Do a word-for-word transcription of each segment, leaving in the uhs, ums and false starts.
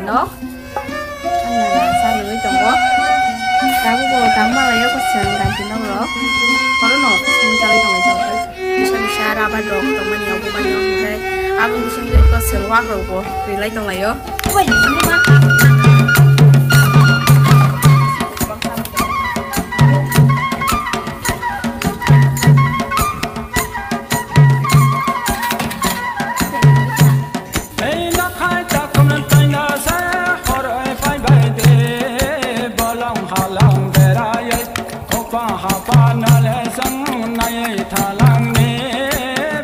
Nok. Ang nana sa nungwi tongo. Tabuk bo tang malai o kwchwng ganti nok rok. Oro no simi chalai tongo ito. Bisa bisa rabar rok tongmani obo mani obo hwnkhe aboni bisingtwi kwchwng wak rok bo rilai tonglaio. Obai simi ma. Ei nakhai takhum taina se horoi phai bai de, bolong halong berai, khopa hapa nale sang nai thalang ni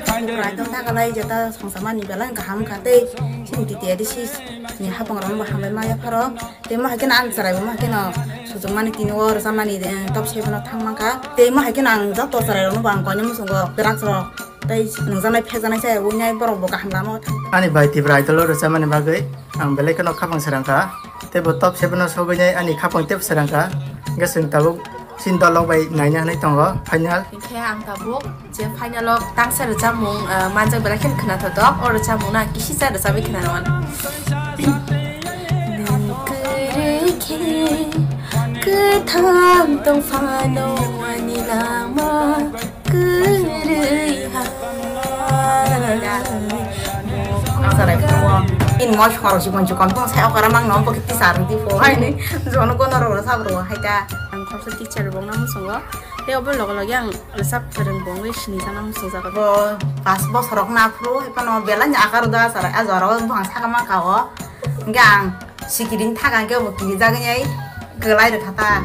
phai de. Raitong thakalai jeta songsamani belai kaham kha tei chini titi adi sis ni hapang rong bo hambai maya pharo. Tei mo hai kheno ang chwrai bo mo hai kheno sujukmani tini o rwchapmani, eh, top seven o thang mankha. Tei mo hai kheno ang joto chwrai rokno bo ang koinwi muchungo drugs rok tei nungjaknai phekjaknai se wngnai borok bo kaham lama o thang. Ani bai Tipra Idol o rwchapmani bagwi ang belai kheno khapang srang kha. Tei bo top seven o sogwi nai ani khapang teibo srang kha. Hwnkhe chwng tabuk chini dol rok bai naina hinwi tongo final. Hinkhe ang tabuk je final o tangsa rwchapmung, ah, manjak belai kheno khwnathok, o rwchapmung no ang kisisa rwchapwi khwnarwano. Nwng kwrwi khe kwthang tong phano ani lama kwrwi ha. Ang sarai phuo. In mo khorok si bonsi kon tong sai okara mang no bo kiti sar di pho hai ni. Jono kono ro sab ro hai ta. Ang khoroksa teacher bong na musungo. Tei obo logo logi ang rwchap kwrwng bo wngwi sini sana muchungjago. Bo pas bosorok na phuru, hai phano belai ni akar uda achara, a jora o buphang saka mankha o. Hwnkhe ang sikiring thaka hwnkhe bo kirijagwi nai kwlai rwkha ta.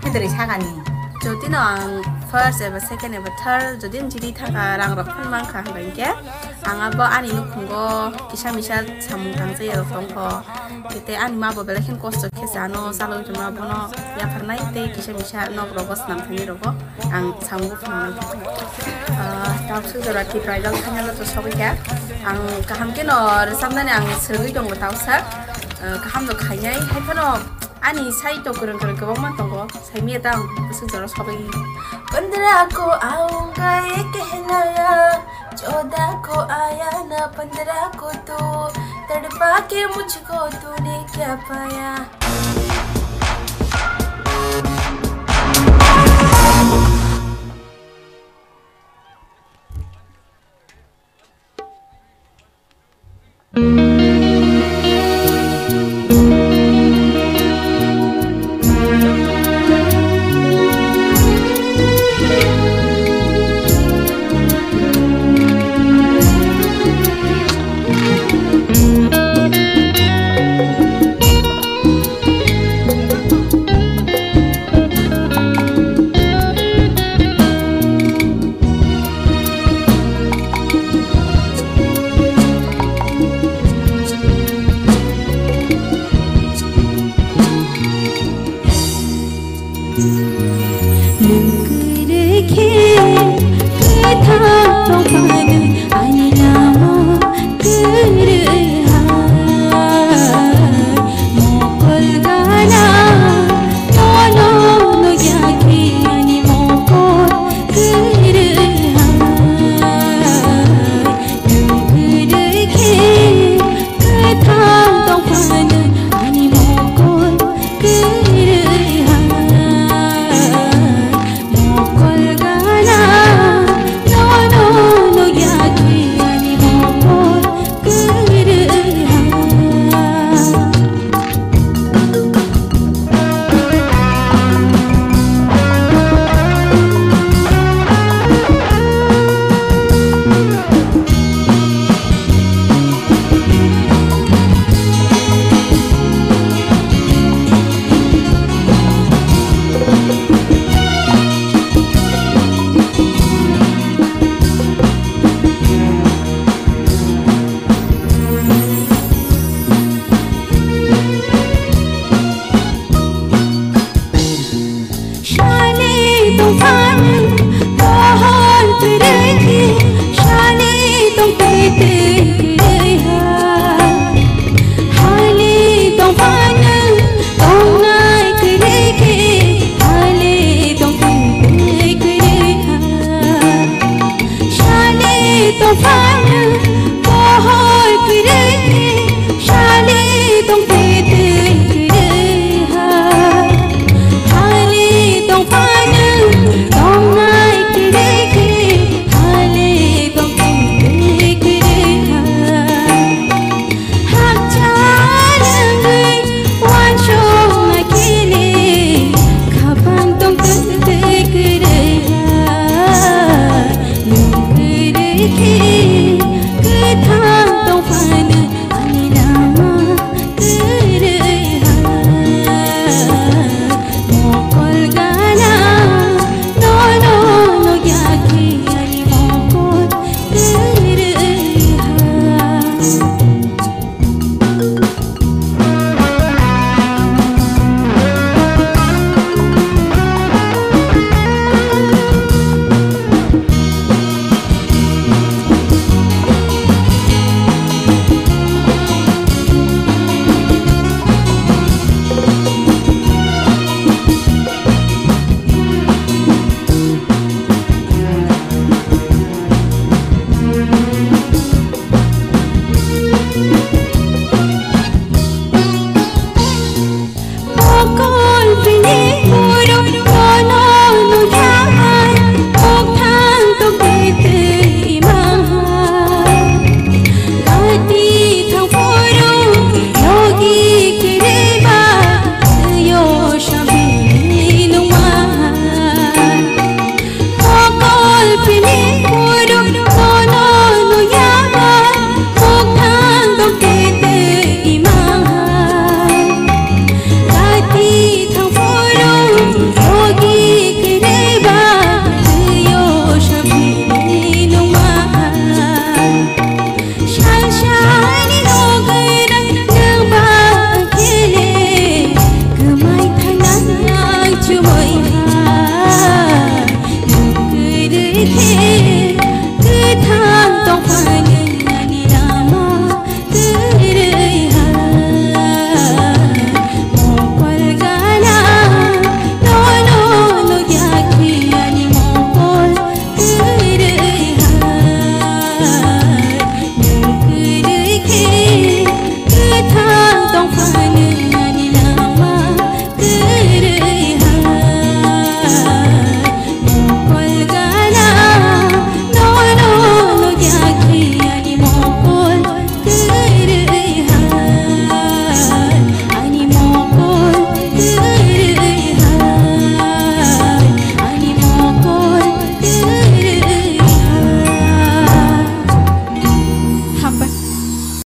Hindri sakani. Jodi no ang first eba second eba third jodi ang jidi thaka rang rok phano mankha hwnkhe ang abo ani nukhungo kisa misa samung tangchai rok tongkho. Tei ani ma bo belai kheno kosto khe se ano chalwi rwma bono yapharnai tei kisa misa nok rogo swnam thani rogo ang samung phunuknai. Ah, tabuk jora Tipra Idol final o to sogwi kha. Ang kaham kheno rwchapnani ang swrwngwi tongo tausa. Ah, kaham no khainai. Hai phano ani sai to kwrwng kwrwng kwbangma tongo. Saimya ta ang bwswk jora sogwi. Pandra ko aunga ye kehlaya, chauda ko aya na pandra ko tu, tadpa ke mujhko tune kya paya.